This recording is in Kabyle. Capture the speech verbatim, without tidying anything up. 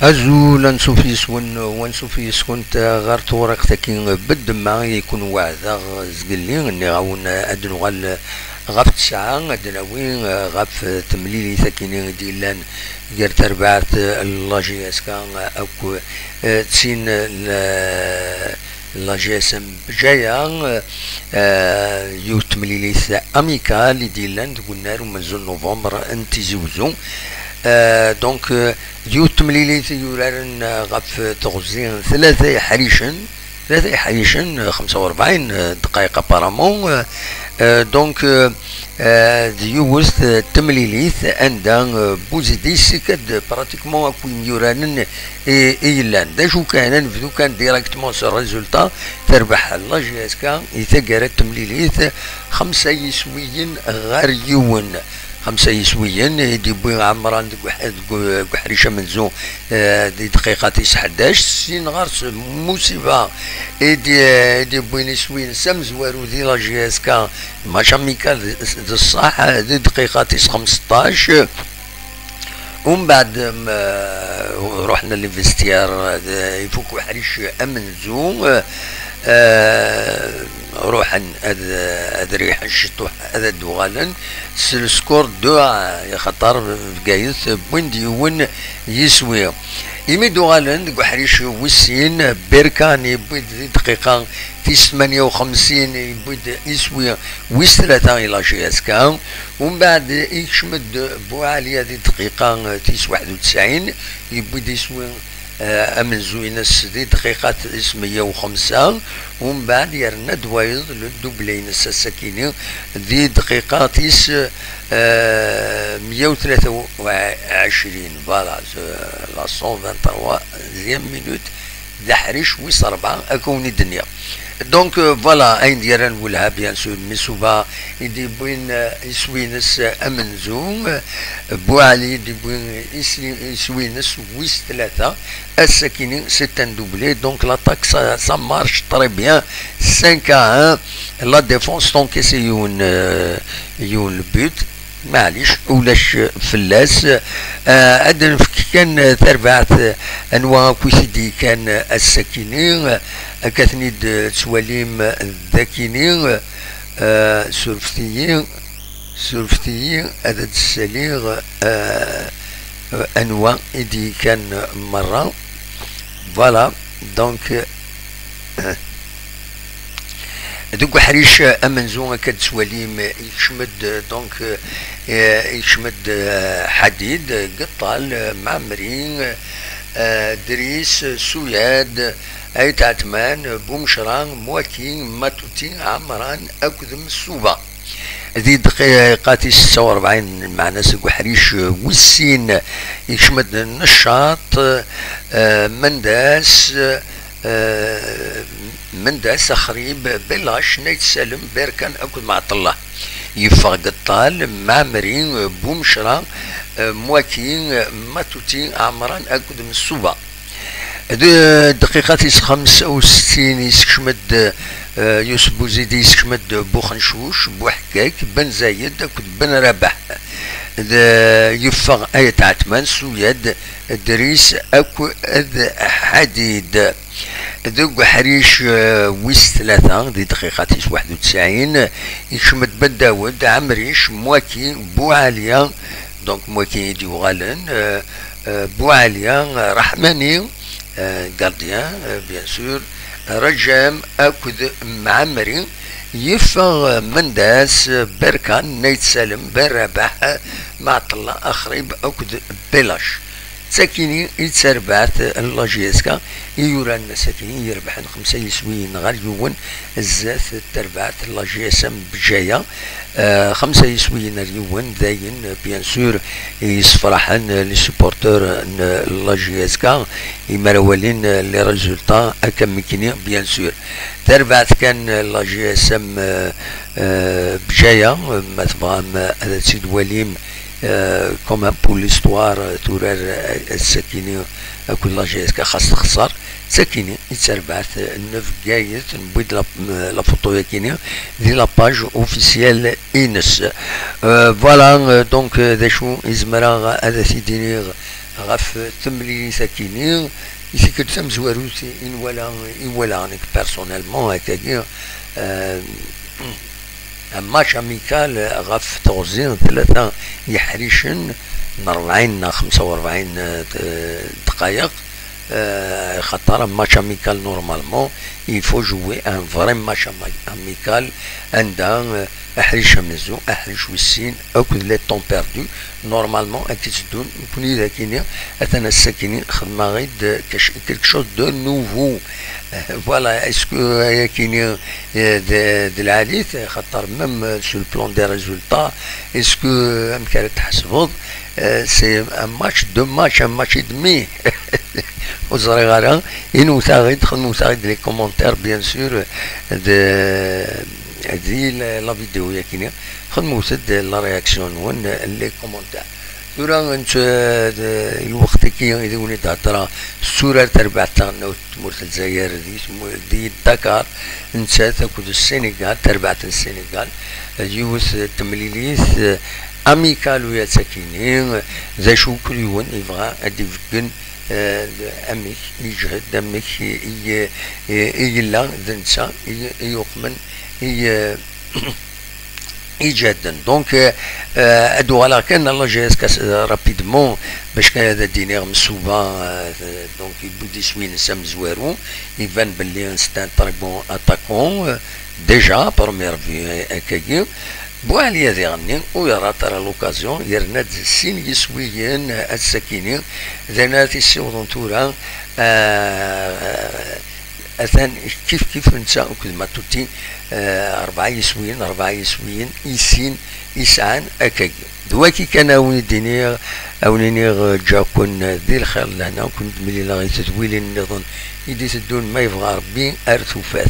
Azul, ansuf yes-wen, u ansuf yes-kent ɣer tewriqt-agi n ddemma i kun-weɛdeɣ zgelli. Nniɣ-awen ad nuɣal ɣef ttesɛa, ad d-nawi ɣef temlilit-agi i d-yellan gar terbaɛt n la J S K akk, eh, d tin n la J S M Bjaya, eh, yiwet temlilit amicale i d-yellan deg unnar umenzu n novembre n Tizi Wezzu. Eh, donc, eh, d yiwet temlilit i yuraren, eh, ɣef teɣzi n tlata iḥricen, tlata iḥricen, eh, xemsa u rebɛin, eh, ddqayeq apparemment, eh, eh, donc, eh, eh, d yiwet, eh, temlilit anda, eh, Buzidi yessika-d pratiquement akk imyuranen i, i yellan. D acu kan, ad nebdu kan directement s résultat, terbeḥ la J S K i taggara n temlilit, xemsa yiswiyen ɣer yiwen. Xemsa yiswiyen i d-yewwi Ɛemran deg uḥ-, deg u-, deg uḥric amenzu, eh, di dqiqa tis ḥdac, sin ɣer-s Musiba i d-, i d-yewwin iswi-ines amezwaru di la J S K, match amical d, d ṣṣeḥ, eh, di dqiqa tis xemseṭṭac. Umbeɛd, m-, ruḥen les vestiaires, d-, ifuk uḥric amenzu, eh, ruḥen ad, ad riḥen ciṭuḥ, ad d-uɣalen s le score deux à un, axaṭer Bgayet wwin-d yiwen yiswi. Imi d-uɣalen deg uḥric wis sin, Berkan yewwi-d di dqiqa tis tmanya u xemsin, yewwi-d iswi wis tlata i la J S K. Umbeɛd ikcem-d Buɛaliya di dqiqa tis waḥed u tesɛin, yewwi-d iswi, eh, amenzu-ines di dqiqa tis meyya u xemsa. Umbeɛd yerna-d wayeḍ le doublé-ines ass-akini di dqiqa tis, eh, meyya u tlata u ɛecrin. Voilà, eh, la cent vingt-troisième minute. D aḥric wis ṛebɛa, ad wen-id-nniɣ. Donc, euh, voilà, ayen d-yerran welha, bien sûr, Misuba i d-yewwin, euh, iswi-ines, euh, amenzu, euh, Buɛali i d-yewwin isli-, iswi-ines wis tlata, ass-akini, c'est un doublé, donc l'attaque, ça, ça marche très bien, cinq à un, la défense, donc, c'est une, euh, une but. Maɛlic, ulac fell-as. Ah, ad nefk kan tarbaɛt, anwa akk i t-id-yekkan ass-akini, akka ten-id-tettwalim d akini. Ah, surfet-iyi, surfet-iyi, ad d-ssaliɣ, ah, anwa i d-yekkan merra. Voilà, donc, ah, deg uḥric amenzu, akka d-tettwalim, yekcem-d, donc, eh, yekcem-d, eh, Ḥadid, Geṭṭal, Mɛemri, eh, Dris, Suyad, Ayt Ɛetman, Bumecra, Mwaki, Matuti, Ɛemran akked Msuba. Di dqiqa tis setta u rebɛin, meɛna seg uḥric wis sin, yekcem-d Neccaṭ, eh, Mendas, eh, Mendas, Axrib, Belac, Nayt Salem, Berkan akked Mɛeṭṭellah. Yeffeɣ Geṭṭal, Mɛemri, Bumecra, eh, Mwaki, Matuti, Ɛemran akked Msuba. D-, dqiqa tis xemsa u settin, yessekcem-d, eh, Yusef Buzidi, yessekcem-d Buxencuc, Buḥekkak, Ben Zayed akked Ben Rabaḥ. D-, yeffeɣ Ayt Ɛetman, Suyad, Dris akked Ḥadid. Deg uḥric, eh, wis tlata, di dqiqa tis waḥed u tesɛin, yekcem-d Ben Dawed, Ɛemric, Mwaki, Buɛaliya, donc Mwaki i d-yuɣalen, eh, eh, Buɛaliya, Raḥmani, eh, gardien, eh, bien sûr, Rajem akked Mɛemri, yeffeɣ, eh, Mendas, Berkan, Nayt Salem, Ben Rabaḥ, Mɛeṭṭellah, Axrib akked Belac. D takini i d tarbaɛt n la J S K i yuran ass-akini, irebḥen xemsa yiswiyen ɣer yiwen zdat tarbaɛt n la J S M Bjaya. Eh, xemsa yiswiyen ar yiwen, d ayen, bien sûr, i yessefraḥen les supporteurs n la J S K, imi ara walin les résultats akka mi kini, bien sûr. Tarbaɛt kan la J S M, eh, eh, Bjaya, ma tebɣam ad tt-id-walim, eh, quand même pour l'histoire, eh, turar, eh, ass-akini akked la J S K, xas texṣer, d takini i d tarbaɛt n Bgayet, newwi-d la, la photo-yakini di la page officielle ines. Euh, voilà, euh, donc, euh, d acu i zemreɣ ad t-id-iniɣ ɣef temlilit akini, i tikkelt tamezwarut i nwala, i walaɣ nekk personnellement akkagi, euh, un match amical ɣef teɣzi n tlata yeḥricen n rebɛin neɣ xemsa u rebɛin, euh, dqayeq, euh, xaṭer un match amical normalement il faut jouer un vrai match ami-, amical anda, euh, aḥric amenzu, aḥric wis sin, akked les temps perdus. Normalement, ad k-id-teddun, nekkni d akini, atan ass-akini, xedmeɣ-id quelque chose de nouveau. Voilà, est-ce que, euh, akini, euh, d, d lɛalit, xaṭer même, euh, sur le plan des résultats, est-ce que, euh, amek ara tḥesbeḍ, euh, c'est un match, deux matchs, un match et demi. Ur ẓriɣ ara, inwet-aɣ-id, xedmet-aɣ-id les commentaires, bien sûr, de, di la, la vidéo yakini, xedmet-d la réaction-nwen, les commentaires. Tura, netta, d-, lweqt-agi i d-wen-id-heddreɣ s turar tarbaɛt taɣelnawt n tmurt n Lezzayer di tmu-, di Dakar, nettat akked Senegal, tarbaɛt n Senegal, d yiwet n temlilit, eh, amical u yatt akini, d acu kul yiwen yebɣa ad d-ibeggen, eh, amek i yejhed, amek i, i, i, i yella d netta i, i yuqmen, i, eh, iǧehden. Donc, euh, euh, ad uɣaleɣ kan à la J S K, euh, rapidement, bac kan ad d-iniɣ Msuba, euh, donc, yewwi-d iswi-ines amezwaru, iban belli c'est un très bon attaquant, euh, déjà, première vue, euh, akkagi. Buɛli ad iɣenni, ur yerra ara l'occasion, yerna-d sin yiswiyen, euh, ass-akini, d ayen ara t-issiwḍen tura, euh, Atan kif kif netta akked Matuti, eh, rebɛa yiswiyen, rebɛa yiswiyen i sin i sɛan akkagi. D waki kan a wen-id-iniɣ, a wen-iniɣ, eh, ǧǧiɣ-ken di lxir d lehna, ken-id-mlileɣ i tedwilin nniḍen i d-iteddun, ma yebɣa Rebbi, ar tufat.